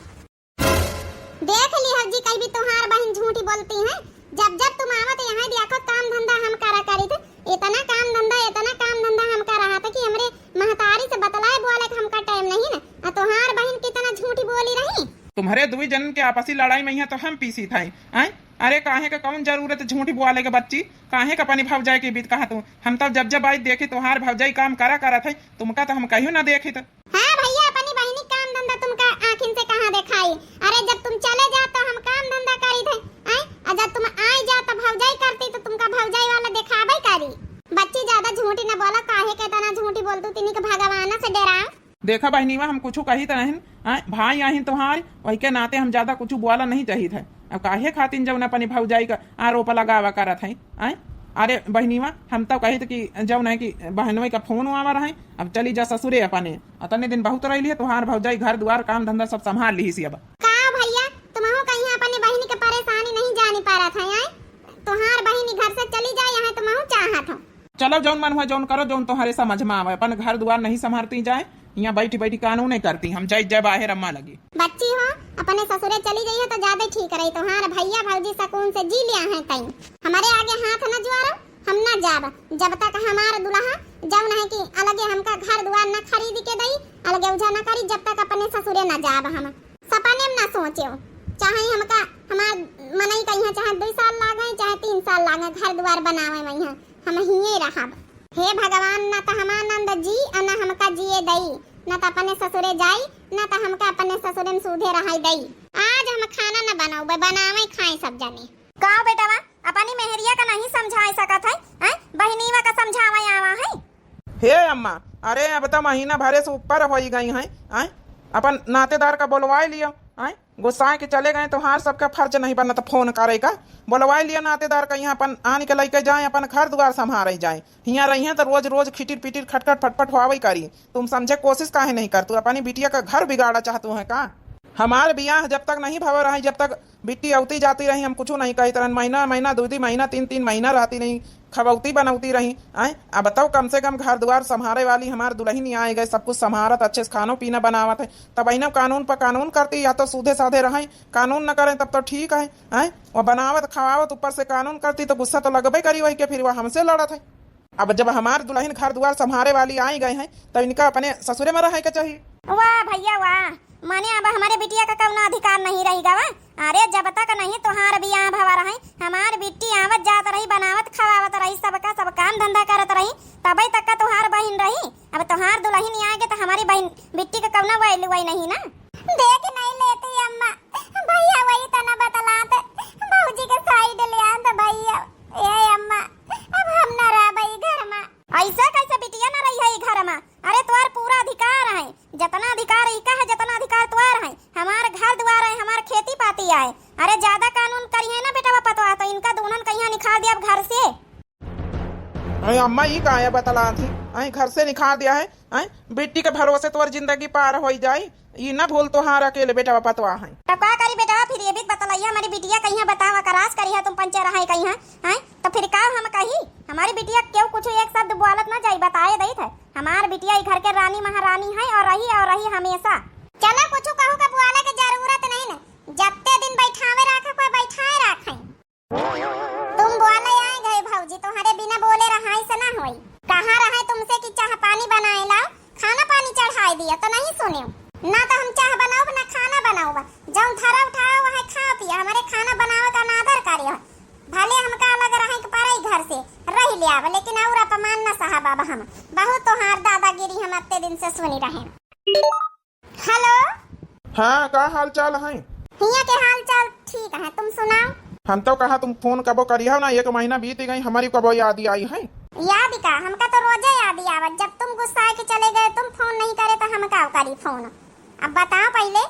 देख ली हौजी, कई भी तोहार बहिन झूठी बोलती हैं। जब जब तुम आवत यहाँ देखो काम धंधा हम करा करी थे, इतना काम धंधा, इतना काम धंधा हम करा रहा था कि हमरे महतारी से बतलाए बोले के हमका टाइम नहीं ना। आ तोहार बहिन कितना झूठी बोली रही। तुम्हरे दुई जन के आपसी लड़ाई में यहाँ तो हम पीसी था, आय? अरे काहे का कौन जरूरत झूठी बोले के बच्ची? काहे का अपनी भौजाई के बीत कहा तू? हम तो जब जब आई देखी तोहार भौजाई काम करा करत है, तुमका तो हम कहियो ना देखी तो। हाँ भइया, अपनी बहिनी काम धंधा तुमका आँखिन से कहाँ देखाई? अरे जब तुम चले जात तो हम काम धंधा करी थे, आय? आ जब तुम आइ जात तो भौजाई करती तो तुमका भौजाई वाला देखाबे करी। बच्ची ज्यादा झूठी न बोला, काहे के इतना झूठी बोलतू, तिनी के भगवान से डराओ। देखा बहिनीवा, हम कुछ कही तो नहीं, आय? भाई आहिन तोहार, वही के नाते हम ज्यादा कुछ बोला नहीं चाहित है। अब काहे खातिन जौन अपनी भौजाई का आरोप लगावा करत है, आय? अरे बहिनीवा, हम तो कहित कि जौन है कि बहनोई का फोन आवा रहे, अब चली जा ससुरे अपने। अतने दिन बहुत रह लिए, तोहार भौजाई घर दुआर काम धंधा सब संभाल ली सी अब। का भइया, तुमहू कहीं अपनी बहिनी के परेशानी नहीं जानी पारत है, आय? तोहार बहिनी घर से चली जाए, यहाँ तुमहू चाहत हो। चलो जौन मन हुआ जौन करो, जौन तोहरे समझ में आवे। अपन घर दुआर नहीं संभारती जाए, यहाँ बैठी बैठी कानून नहीं करती, हम जाई जब आहे रम्मा लगी। बच्ची हो, अपने ससुरे चली जाइए तो ज्यादा ठीक रही। तोहार भइया भौजी सकून से जी लिया है तई। हमरे आगे हाथ न जुआरो, हम न जाब। जब तक हमार दुल्हा जौन है कि अलगे हमका घर दुआर न खरीद के दई, अलगे उजा न करी, जब तक अपने ससुरे न जाब हम। सपने में न सोचेउ, चाहे हमका हमार मनई कहिया चाहे दुई साल लागे, चाहे तीन साल लागे घर दुआर बनावे में, हम हिये रहब। हे भगवान, न त हमार नंद जी अ न हमका जिए दई, न त अपने ससुरे जाई, न त हमका अपने ससुरे में सूधे रहाई दई। आज हम खाना न बनौबे, बनावे खाए सब जने। का बेटवा, अपनी मेहरिया का नहीं समझाए सकत है, हैं? बहिनीवा का समझावे आवा है। हे अम्मा, अरे अब तो महीना भरे से ऊपर होई गई हैं, हैं? अपन नातेदार का बोलवाए लियो, हैं? गुस्साए के चले गए, तोहार सबका फर्ज नहीं बनत फोन करे का। बोलवाए लियो नातेदार का, यहाँ अपन आन के लइके जाए, अपन घर दुआर संभारे जाए। हियाँ रही हैं तो रोज रोज खिटिर पिटिर खटखट फटफट होवे करी। तुम समझे कोशिश काहे नहीं कर, तू अपनी बिटिया का घर बिगाड़ा चाहतू है का? हमार बियाह जब तक नहीं भवा रही, जब तक बिट्टी अउती जाती रही, हम कुछ नहीं कहित रहन। महीना महीना, दो दो महीना, तीन तीन महीना रहती रही, खबौती बनौती रही। आय, अब बताओ, कम से कम घर दुआर संभारे वाली हमार दुल्हन ही आए गए, सब कुछ संभारत, अच्छे से खानो पीना बनावत है। तब इन्हें कानून पर कानून करती, या तो सूधे साधे रहें, कानून न करें तब तो ठीक है। आय, वो बनावत खवावत ऊपर से कानून करती तो गुस्सा तो लगबे करी वही के, फिर वह हमसे लड़त है। अब जब हमार दुल्हन घर दुआर संभारे वाली आई गए हैं, तो इनका अपने ससुरे में रहे के चाहिए। वाह भइया वाह, माने अब हमरे बिटिया का कउनो अधिकार नहीं रहि गवा? अरे जब तक नहीं तोहार बियाह भवा रहइ, हमार बिट्टी आवत जात रही, बनावत खवावत रही, सबका सब काम धंधा करत रही, तबइ तक का तोहार बहिन रही। अब तोहार दुलहिन आइगे त हमरी बहिन बिट्टी का कउनो value वइ नहीं ना। देख नहीं लेती अम्मा, भइया वही तना बतलात, भौजी के side ले आत भइया। ए अम्मा, अब हम न रहबइ घर मा। अइसे कइसे बिटिया न रही है ई घर मा? अरे तोहार पूरा अधिकार है, जतना अधिकार इका है, जतना अधिकार तोहार है। हमार घर दुआर है, हमार खेती पाती आए। अरे ज्यादा कानून करिहैं ना बेटवा पतोह, तो इनका दूनन कहिया निकाल दिया अब घर से। अरे अम्मा, ई काहे बतलात ही? अरे घर से निकाल दिया है, अरे बिट्टी के भरोसे तोर जिंदगी पार होइ जाई। ई ना भूल तोहार अकेले बेटवा पतोह है। तब का करी बेटवा, फिर ये भी बतलइया, हमरी बिटिया कहिया बतावा, करास करिहा तुम पंचे रहे कहिया, हैं? तो फिर का हम कही? हमरी बिटिया केहू कुछ एक शब्द बोलत ना जाई, बताए देत है। हमार बिटिया ई घर के रानी महारानी है और रही और रही हमेशा। चलो कुछ कहू का बोले के जरूरत नहीं न, जत्ते दिन बैठावे राखे कोई बैठाए राखे। तुम बोले आए गए भौजी, तुम्हारे बिना बोले रहाई से ना होई। कहाँ रहे तुमसे कि चाह पानी बनाए लाओ, खाना पानी चढ़ाए दिया तो नहीं सुने। ना तो हम चाह बनाओ ना खाना बनाओ, जौन धरा उठाओ वह खाओ पिया, हमारे खाना बनावे का अनादर करे हो। भले हमका अलग रहे के पड़े घर से रह ले आवे, लेकिन और अपमान न सहब अब हम। बहुत तोहार दादागिरी हम अत्ते दिन से सुनी रहे। हेलो। हाँ, का हाल चाल है? हियाँ के हाल चाल ठीक है, तुम सुनाओ। हम तो कहा तुम फोन कबो करिहो ना, एक महीना बीत गई, हमरी कबो याद आई है। याद का, हमका तो रोजे याद आवत, जब तुम गुस्सा के चले गए, तुम फोन नहीं करे तो हम का करी फोन। अब बताओ पहले।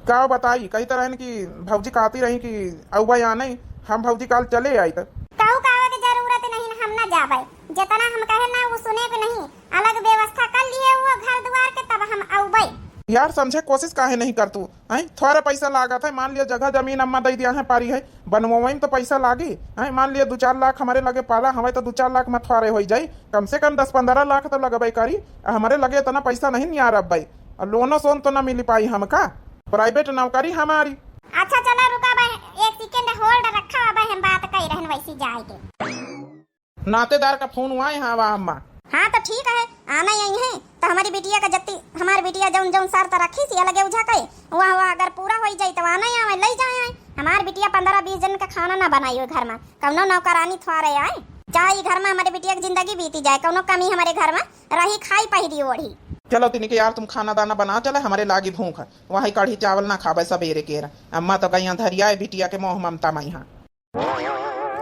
का बताई, कही तो रहन कि भौजी कहती रही कि अउबा या नहीं, हम भौजी काल चले आई तो। कहू का आवे के जरूरत नहीं, हम ना जाबे, जितना हम कहे ना वो सुने के नहीं। अलग व्यवस्था कर लिए वो घर दुआर के, तब हम अउबे। यार, समझे कोशिश काहे नहीं कर तू? हैं, थोड़े पैसा लागत है, मान लिया जगह जमीन अम्मा दे दिया है, पारी है, बनवावे में तो पैसा लागी। हैं, मान लिया दो चार लाख हमरे लगे पाला हवे तो दो चार लाख में थोड़े हो जाई, कम से कम दस पन्द्रह लाख तो लगबे करी। आ हमरे लगे इतना पैसा नहीं नियार अब भाई, और लोनो सोन तो ना मिली पाई हमका, private नौकरी हमारी। अच्छा चला रुका भाई, एक second hold रखा भाई, हम बात कही रहन वैसी जाए के। नातेदार का फोन हुआ है, हाँ, वाह अम्मा। हाँ, तो ठीक है, आना ही है। तो हमारी बिटिया का जत्ती, हमारी बिटिया जौन जौन शर्त रखी सी अलगे उझा के, वह, वह अगर पूरा होई जाई तो आना ही आवे, लई जाए आए। हमार बिटिया पन्द्रह बीस जन का खाना ना बनाई हो घर में, कौनो नौकरानी थोड़े आए। चाहे ई घर में हमारे बिटिया की जिंदगी बीती जाए, कौनो कमी हमारे घर में रही, खाई पहिरी ओढ़ी। चलो तिनके यार, तुम खाना दाना बना, चले हमारे लागी भूख है, वही कढ़ी चावल ना खाबे सबेरे के। अम्मा तो गैया धरिया है बिटिया के मोह ममता में यहाँ।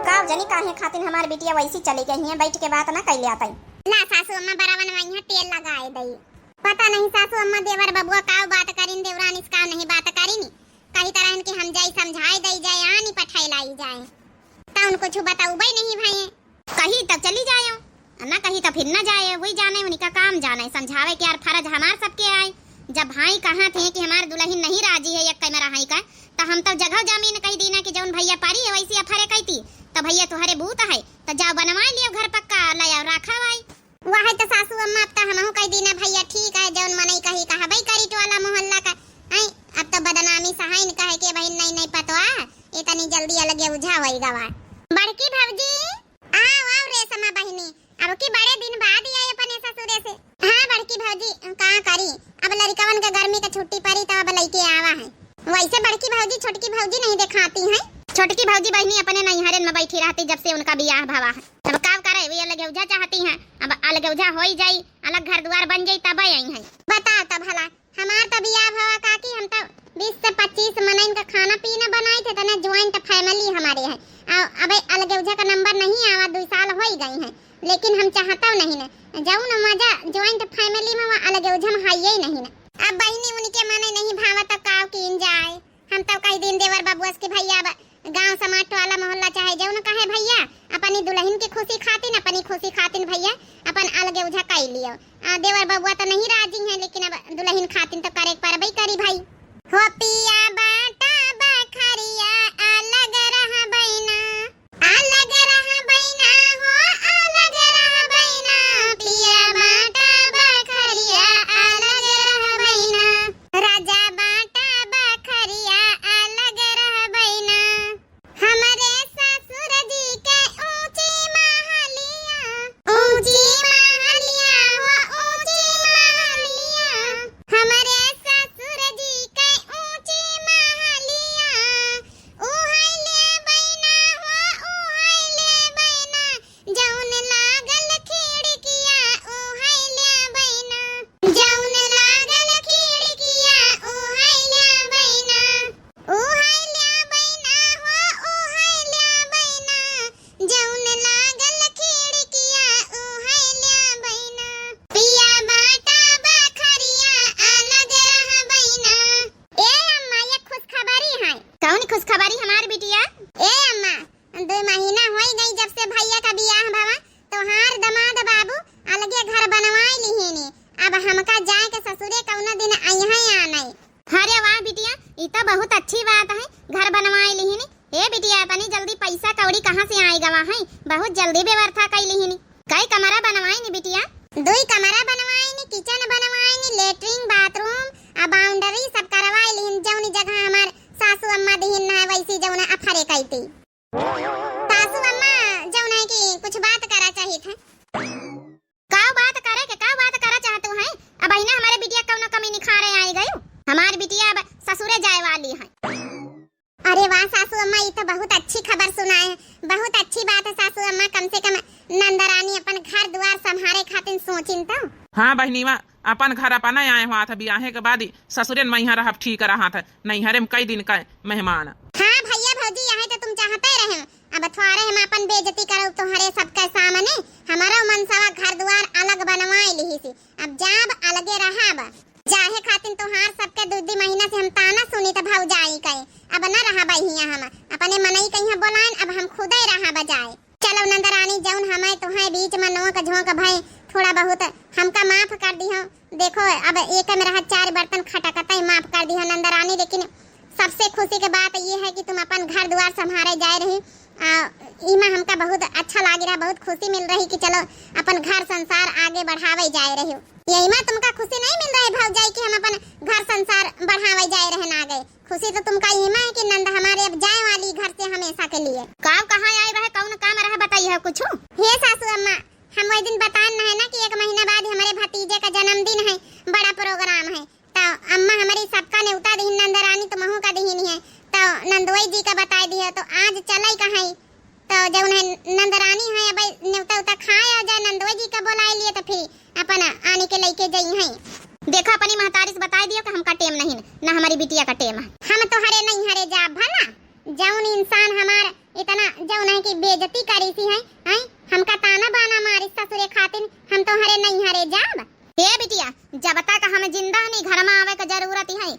का जनी काहे खातिर हमार बिटिया वैसी चली गई है, बैठ के बात ना कैले आतई। ला सासू अम्मा बरावन वहीं तेल लगाए दई। पता नहीं सासू अम्मा देवर बबुआ का बात करिन, देवरान इसका नहीं बात करिन। कही तरह कि हम जाई समझाए दई जाए, आनी पठाई लाई जाए। त उनको कुछ बताउबे नहीं भये। कही त चली जायो, ना कही त फिर ना जाए, वही जाने, उनका काम जाने, समझावे के यार फर्ज हमार सबके आए। जब भाई कहा थे कि हमार दुलहिन नहीं राजी है एक कैमरा हाई का, त हम तब जगह जमीन कही दीना कि जौन भैया पारी है वैसी अफरे कहती, त भैया तुहरे बूत है, त जाओ बनवाए लियो घर पक्का, ले आओ राखा भाई। वह है त सासू अम्मा, अब त हमहू कही दीना भैया ठीक है, जौन मनई कही कहबई करी टोला मोहल्ला का। आई, अब त बदनामी सहाइन कहे के बहिन नहीं नहीं पतवा, इतनी जल्दी अलगे उझा होई गवा। बड़की भौजी, आओ, आओ रेशमा बहिनी, अब की बड़े दिन बाद ही आई अपने ससुरे से। हाँ बड़की भौजी, का करी, अब लड़िकवन के गर्मी के छुट्टी पड़ी तब अब लइके आवा है। वैसे बड़की भौजी छोटकी भौजी नहीं देखाती हैं। छोटकी भौजी बहिनी अपने नैहरन में बैठी रहती जब से उनका बियाह भवा है। तब का करे, वे अलगे उझा चाहती हैं। अब अलगे उझा होई जाई, अलग घर दुआर बन जाई तब आई हैं। बताओ तब भला, हमार त बियाह भवा काकी, हम त बीस से पच्चीस मनइन का खाना पीना बनाई थे, तने joint family हमारे है। आ, अबे अलगे उझा का नंबर नहीं आवा, दुई साल होई गई है, लेकिन हम चाहता नहीं न, जौन मजा joint family में वहाँ अलगे उझा में हाइये ही नहीं न। अब बहिनी उनके मने नहीं भावा त काव कीन जाए। हम तो कही दिन देवर बबुआ के भैया अब गाँव समाज टोला मोहल्ला चाहे जौन कहे भैया, अपनी दुलहिन की खुशी खातिन, अपनी खुशी खातिन भैया अपन अलगे उझा कई लियो। आ, देवर बबुआ तो नहीं राजी हैं, लेकिन अब दुलहिन खातिन तो करे परबई करी भाई। हो पिया बाटा बखरिया अलग रहबई ना, अलग रहबई ना, हो अलग रहबई ना, पिया बाटा बखरिया अलग रहबई ना, राजा बाटा बखरिया अलग रहबई ना। हमरे ससुर जी के ऊंची महलिया, ऊंची महलिया, हो ऊंची महलिया। हमरे ससुर जी अब हमका जाए के ससुरे कउनो दिन अइहैं या नहीं। अरे वाह बिटिया, ई तो बहुत अच्छी बात है, घर बनवाए लिहिन। ए बिटिया, इतनी जल्दी पैसा कौड़ी कहाँ से आइ गवा है? बहुत जल्दी व्यवस्था कइ लिहिन। कई कमरा बनवाइन बिटिया? दुई कमरा बनवाइन, kitchen बनवाइन, latrine, bathroom, आ boundary सब करवाइ लिहिन, जौनी जगह हमार सासू अम्मा दिहिन ना वैसी जौन अफरे कइती। सासू अम्मा, जौन है कि कुछ बात करा चाहित है। का बात करे के, का बात करा चाहतू है? अब अहिने हमरे बिटिया कउनो कमी निखारे आइ गयू। हमार बिटिया अब ससुरे जाए वाली है। अरे वाह सासू अम्मा, ई तो बहुत अच्छी खबर सुनाए है, बहुत अच्छी बात है सासू अम्मा। कम से कम नंदरानी अपन घर दुआर संभारे खातिर सोचिन तो। हाँ बहिनीवा, अपन घर अपना आए हुआ था, बियाहे के बाद ही ससुरे में यहाँ रहब ठीक रहा था, नैहरे में कई दिन का मेहमान। हाँ भैया भौजी, यही तो तुम चाहते रहे, अब थोड़े हम अपन बेइज्जती करब तोहरे सबके सामने। हमारो मनसवा घर दुआर अलग बनवाए लिहिसी, अब जाब अलगे रहब। जाहे खातिर तोहार सबके दू दू महीना से हम ताना सुनी त भौजाई कहे, अब न रहब हियाँ हम, अपने मनई कहिया बोलाइन, अब हम खुदे रहब जाए। चलो नंदरानी, जौन हमें तोहे बीच में नोक झोंक भय, थोड़ा बहुत हमका माफ कर दिहो। देखो, अब एक में रहत चार बर्तन खटकतई, माफ कर दिहो नंदरानी, लेकिन सबसे खुशी के बात ये है कि तुम अपन घर दुआर संभारे जाए रही। आ, इमा हमका बहुत अच्छा लागी रहा, बहुत खुशी मिल रही कि चलो अपन घर संसार आगे बढ़ावे जाए रही। यही में तुमका खुशी नहीं मिल रही भौजाई कि हम अपन घर संसार बढ़ावे जाए रहे ना गए? खुशी तो तुमका इमा है कि नंद हमारे अब जाए वाली घर से हमेशा के लिए। का कहाँ आए रहे, कौन काम रहे, बताइए कुछ। हे सासू अम्मा, हम वही दिन बतान है ना कि एक महीना बाद हमारे भतीजे का जन्मदिन है, बड़ा program है, तो अम्मा हमारी सबका नेवता दिहिन, नंदरानी तुमहू का दिहिन है, तो नंदोई जी का बताए दिए, तो आज चले कहाँ? तो जौन है नंदरानी है, अब नेवता उता खाए और जाए नंदोई जी का बोलाए लिए, तो फिर अपन आने के लेके जइहैं। देखा, अपनी महतारी से बताए दियो कि हमका टेम नहीं, ना हमारी बिटिया का टेम है। हम तोहरे नैहरे जाब भला, जौन इंसान हमार इतना जौन है कि बेइज्जती करी सी है, हैं? हमका ताना बाना मारी ससुरे खातिन, हम तोहरे नैहरे जाब। हे बिटिया, जब तक हम जिंदा हनी, घर में आवे के जरूरत है।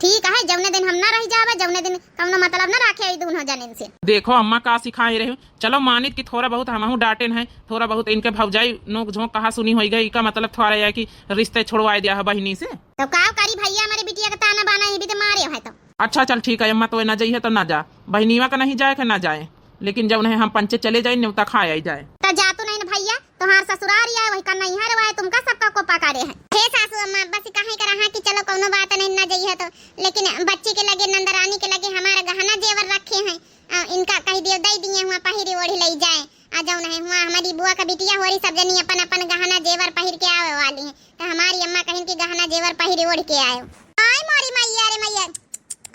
ठीक है, जौने दिन हम ना रह जावे, जौने दिन कौनो मतलब ना रखे ई दोनों जनिन से। देखो अम्मा का सिखाए रहे, चलो मानित कि थोड़ा बहुत हमहू डांटेन है, थोड़ा बहुत इनके भौजाई नोक झोंक कहा सुनी होई गई, इका मतलब थोड़ा यह कि रिश्ते छुड़वाए दिया है बहिनी से। तो का करी भैया, हमारे बिटिया के ताना बाना ये भी तो मारे है तो। अच्छा चल ठीक है अम्मा, तो ना जाइए तो ना जा, बहिनीवा का नहीं जाए के ना जाए, लेकिन जौन है हम पंचे चले जाए, नेवता खाए आई जाए। तो जा तू नहीं न भैया, तोहार ससुरारी आए, वही का नैहर आए, तुमका सबका कोपा करे है। हे सासू अम्मा, बस कहे के रहा कि चलो कौनो बात नहीं, ना जाइए तो, लेकिन बच्ची के लगे, नंदरानी के लगे हमारा गहना जेवर रखे हैं, आ, इनका कह दियो दे दिए हुआ पहिरी ओढ़ी ले जाए। आ जौन है हुआ हमारी बुआ का बिटिया हो रही, सब जनी अपन अपन गहना जेवर पहिर के आवे वाली है, तो हमारी अम्मा कहिन कि गहना जेवर पहिरी ओढ़ के आयो। आय मोरी मैया रे मैया,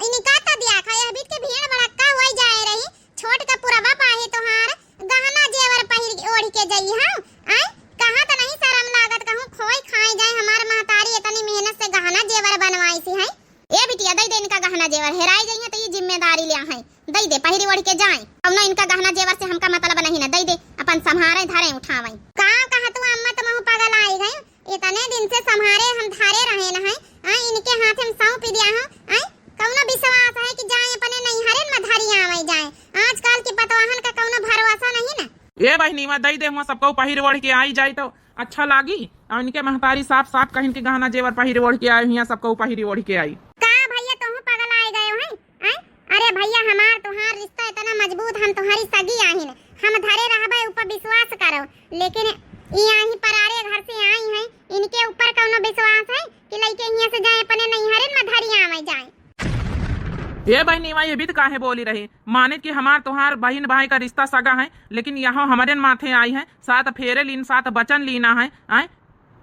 इनका तो दिया खा, यह बीत के भीड़ भड़क्का होई जाए रही, छोट का पुरवा पाहे तोहार गहना जेवर पहिर के ओढ़ के जाई है। आय, कहाँ तो नहीं शर्म लागत, कहूँ खोई खाए जाए, हमार महतारी इतनी मेहनत से गहना जेवर बनवाई सी है। ए बिटिया, दे दे इनका गहना जेवर, हेराई जाइए तो ये जिम्मेदारी लिया है, दे दे, पहिरी ओढ़ के जाए। कौनो इनका गहना जेवर से हमका मतलब नहीं ना, दे दे, अपन संभारे धरे उठावे। का कहा तू अम्मा, तुम पागल आई गई, इतने दिन से संभारे हम धारे रहे न हैं, आ, इनके हाथ में सौंप दिया हो, आ, कौनो विश्वास है कि जाए अपने नैहरे में धरी आवे जाए? आजकल की पतवाहन का कौनो भरोसा नहीं ना। ए बहिनी, वहाँ दई दे, हुआ सबको पहिर ओढ़ के आई जाए तो अच्छा लागी। और इनके महतारी साफ साफ कहिन के गहना जेवर पहिर ओढ़ के आए, हियाँ सबको पहिर ओढ़ के आई। का भैया, तुम पागल आए गए हो हैं? हैं? अरे भैया, हमार तुहार रिश्ता इतना मजबूत, हम तुम्हारी सगी आहिन, हम धरे रहबे ऊपर विश्वास करो, लेकिन ई आही परारे घर से आई हैं, इनके ऊपर कौनो विश्वास है कि लइके हियाँ से जाए अपने नैहरन में धरी आवे जाए? ए बहिनी, वहाँ ये भी तो काहे बोली रही, माने कि हमार तुहार बहिन भाई का रिश्ता सगा है, लेकिन यहाँ हमरे माथे आई है, सात फेरे लीन, सात वचन लीना है, आए?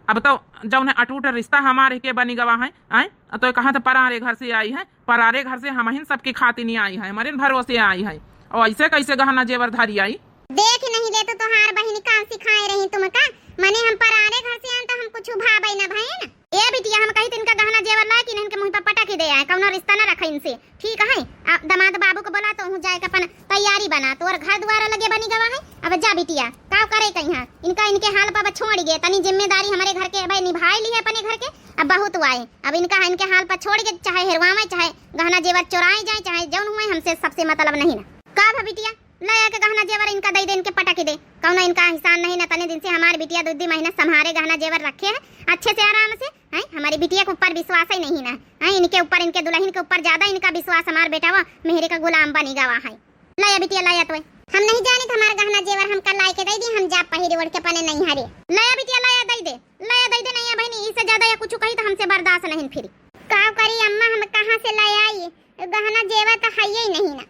अब तो जौन है अटूट रिश्ता हमारे के बनी गवा है, आए? तो कहाँ तो परारे घर से आई है, परारे घर से हमहिन सबके खातिर नहीं आई है, हमरे भरोसे आई है, और ऐसे कैसे गहना जेवर धरी आई? देख नहीं ले तो तोहार बहिन का सिखाए रही तुमका, मने हम परारे घर से आन तो हम कुछ भावे न भयन। ए बिटिया, हम कही तो इनका गहना जेवर लाए कि इनके मुँह पर पटक ही दे आए, कौनो रिश्ता न रखे इनसे, ठीक है? अब दामाद बाबू को बोला तो हूँ जाए के अपन तैयारी बना, तोर घर द्वार लगे बनी गवा है, अब जा बिटिया, का करे कहीं इनका, इनके हाल पर अब छोड़ गए, तनी जिम्मेदारी हमारे घर के अब निभाए ली है अपने घर के, अब बहुत हुआ है, अब इनका इनके हाल पर छोड़ के चाहे हेरवावे, चाहे गहना जेवर चुराए जाए, चाहे जौन हुए, हमसे सबसे मतलब नहीं ना। का भा बिटिया, लया के गहना जेवर इनका दइ दे, इनके पटक दे। कउनो इनका एहसान नहीं ना, तने दिन से हमार बिटिया दुइ दुइ महीना सम्हारे गहना जेवर रखे है अच्छे से आराम से, हैं? हमारी बिटिया के ऊपर विश्वास ही नहीं ना, हैं? इनके ऊपर, इनके दुलहिन के ऊपर ज्यादा इनका विश्वास, हमार बेटवा मेहरे का गुलाम बनी गवा है। लया बिटिया, लया तोय। हम नहीं जानित हमार गहना जेवर हमका लाइ के दइ दी, हम जा पहिरे ओढ़ के अपने नैहरे। लया बिटिया, लया दइ दे, लया दइ दे, नहीं है बहिनी, इससे ज्यादा या कुछ कही तो हमसे बर्दाश्त नहीं फिर। का करी अम्मा, हम कहाँ से लइ आई? गहना जेवर तो है ही नहीं ना।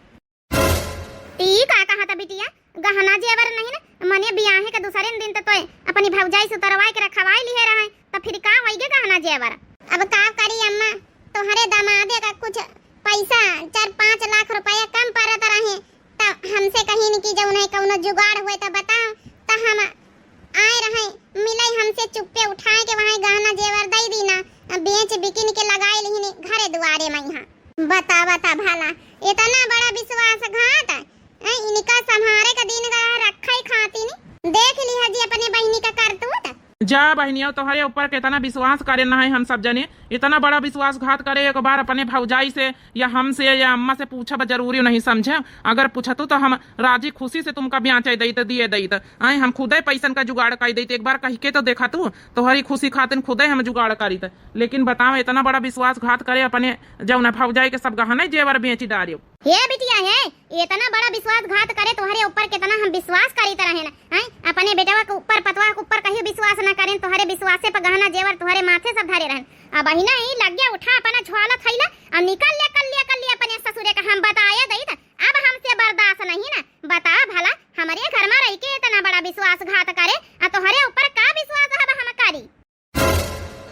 ई का कहा था बिटिया, गहना जेवर नहीं ना, मने बियाहे के दूसरे दिन तो तोय अपनी भौजाई से उतरवाए के रखवाए लिहे रहे, तो फिर का होइगे गहना जेवर? अब का करी अम्मा, तोहरे दामादे का कुछ पैसा, चार पाँच लाख रुपया कम पड़त रहे, त हमसे कहिन कि जउन है कउनो जुगाड़ होए त बताओ, त हम आए रहे मिलइ, हमसे चुप्पे उठाए के वहाँ गहना जेवर दइ दीना, बेच बिकिन के लगाए लिहिन घरे दुआरे में यहाँ। बतावा त भला, इतना बड़ा विश्वासघात, हैं, इनका सम्हारे का दिन गया रखे खातिन। देख लिहा जी अपने बहिनी का करतूत। जा बहिनिया, तोहरे ऊपर कितना विश्वास करे ना है हम सब जने, इतना बड़ा विश्वासघात करे, एक बार अपने भौजाई से या हमसे या अम्मा से पूछब जरूरी नहीं समझे। अगर पूछतू तो हम राजी खुशी से तुमका ब्याचे दइत, दिए दइत, आए हम खुदे पैसन का जुगाड़ कइ दइत, एक बार कहि के तो देखा तू, तोहरी खुशी खातिन खुदे हम जुगाड़ करित। लेकिन बताओ, इतना बड़ा विश्वासघात करे, अपने जउन भौजाई के सब गहना जेवर बेच डारियो। हे बिटिया हे, इतना बड़ा विश्वासघात करे, तोहरे ऊपर कितना हम विश्वास करित रहेन, हैं? अपने बेटवा के ऊपर, पतवा के ऊपर कहियो विश्वास न करेन, तोहरे विश्वासे पर गहना जेवर तोहरे माथे सब धरे रहेन। अब अहिना ही लग गया, उठा अपना झोला थैला और निकल ले, कल ले, कल ले अपने ससुरे का हम बताए दइत। अब हमसे बर्दाश्त नहीं ना। बता भला, हमरे घर में रह के इतना बड़ा विश्वासघात करे, आ तोहरे ऊपर का विश्वास अब हम करी?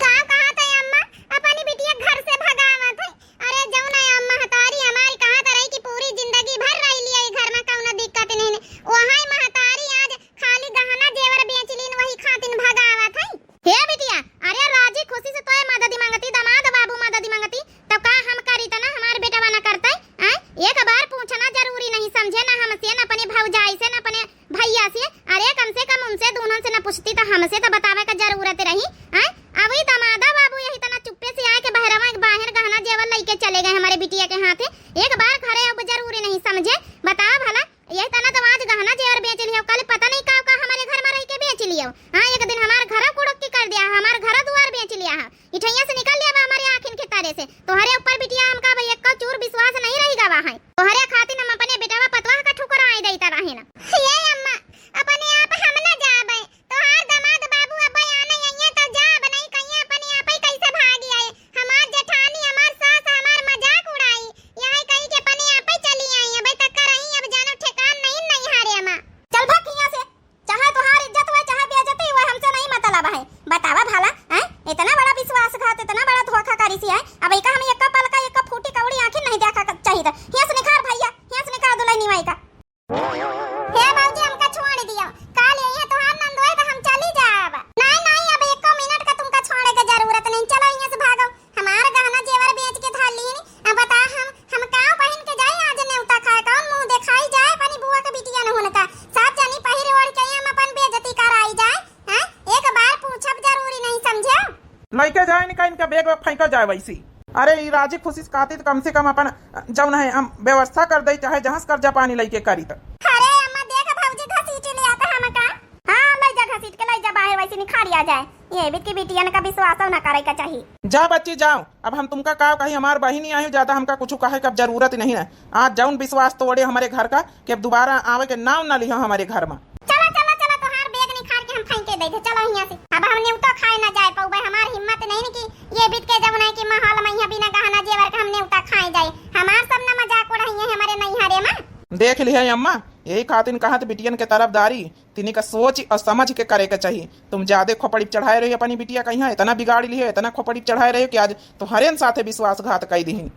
का कहत है अम्मा? अपनी बिटिया घर से भगावत है। अरे जउन है अम्मा, महतारी हमारी कहत रही कि पूरी जिंदगी भर रह लिया ई घर में, कउनो दिक्कत नहीं। वही महतारी आज खाली गहना जेवर बेच लीन, वही खातिन भगावत है। हे बिटिया, अरे राजी खुशी से तोय मदद मांगती, दामाद बाबू मदद मांगती, तो का हम करी त ना हमार बेटवा ना करतै? आय, एक बार पूछना जरूरी नहीं समझे, ना हमसे, ना अपने भौजाई से, ना अपने भैया से। अरे कम से कम उनसे, दूनों से ना पूछती तो हमसे तो बतावे का जरूरत रही। आय, अब ई दामादा बाबू यही तना चुप्पे से आए के बहरवा, बाहर गहना जेवर लइके चले गए हमारे बिटिया के हाथे। एक बार घरे अब जरूरी नहीं समझे, बताओ भला, यही तना तो आज गहना जेवर बेच लियो, कल पता नहीं का का हमारे घर में रह के बेच लियो। हाँ, एक दिन हमार घर कुड़क्की कर दिया, हमार घर दुआर बेच लिया है। इठैया से निकल लिया बा हमारे आँखिन के तारे से। तोहरे ऊपर बिटिया हमका अब एको चूर विश्वास नहीं रही गवा है। तोहरे खातिर हम अपने बेटवा पतवाह का ठुकराई देता रहे ना। ये अम्मा, अपने आप हम ना जाबे। तोहार दामाद बाबू अब बयाने अइहे तब जाब, नहीं कहिए अपने आप ही कैसे भागी आए। हमार जेठानी, हमार सास हमार मजाक उड़ाई। यही कही के अपने आप ही चली आई। अबे तक करही, अब जानो ठेकान नहीं, नहीं हारे अम्मा। चल भाग हियां से। चाहे तोहार इज्जत हुए, चाहे बेइज्जती हुए, हमसे नहीं मतलब है। बतावा भला, हैं? इतना बड़ा विश्वासघात, इतना बड़ा धोखा करी सी है। अब इका हम एक पल का, एक फूटी कौड़ी आँखिन नहीं देखा क-, चाहिए था। हियां से निखार भैया, हियां से निखार दुल्हनी माई का। हे भौजी, हमका छोड़ दियो। काल ये तोहार नंदोए तो हम चली जाब। नहीं, नहीं, अब एको मिनट का तुमका छोड़े के जरूरत नहीं। चलो हियां से भागो। हमार गहना जेवर बेच के धर लीन। अब बता हम, हम का पहिन के जाई आज नेवता खाए? कौन मुंह देखाई जाए अपनी बुआ के बिटिया न हुनका? सब जनी पहिर ओढ़ के हम अपन बेइज्जती कराई जाए, हैं? एक बार पूछब जरूरी नहीं समझे? लइके जाए इनका, इनका बैग वैग फेंका जाए वैसी। अरे ई राजी खुशी से खातिर कम से कम अपन जौन है हम व्यवस्था कर दे, चाहे जहाँ से कर्जा पानी लइके करी त। अरे अम्मा देख भौजी घसीट ले आता हमका। हाँ, लइ जा घसीट के, लइ जा बाहर, वैसे निखार आ जाए। ये बीत की बिटियन का विश्वास ना करे का चाहिए। जा बच्ची जाओ, अब हम तुमका का कही, हमार बहिनी आयो, ज्यादा हमका कुछ कहे का जरूरत नहीं है। आज जौन विश्वास तोड़े हमारे घर का, कि अब दोबारा आवे के नाम ना लिहो हमारे घर में। चला, चला, चला, तोहार बैग निखार के हम फेंके दे थे। चलो हियां से, अब हम नेवता खाए ना जाए पउबे। हमार हिम्मत नहीं न कि ये बीत के जौन है कि माहौल में यहाँ बिना गहना जेवर का हम नेवता खाए जाए। हमार सब ना मजाक उड़ाइए हमारे नैहरे में। देख लिहे अम्मा, यही खातिर कहत बिटियन के तरफदारी तिनी का सोच और समझ के करे के चाहिए। तुम ज्यादा खोपड़ी चढ़ाए रही अपनी बिटिया का, यहाँ इतना बिगाड़ लिहे, इतना खोपड़ी चढ़ाए रहे कि आज तुम्हारे साथे विश्वासघात कई दिहिन।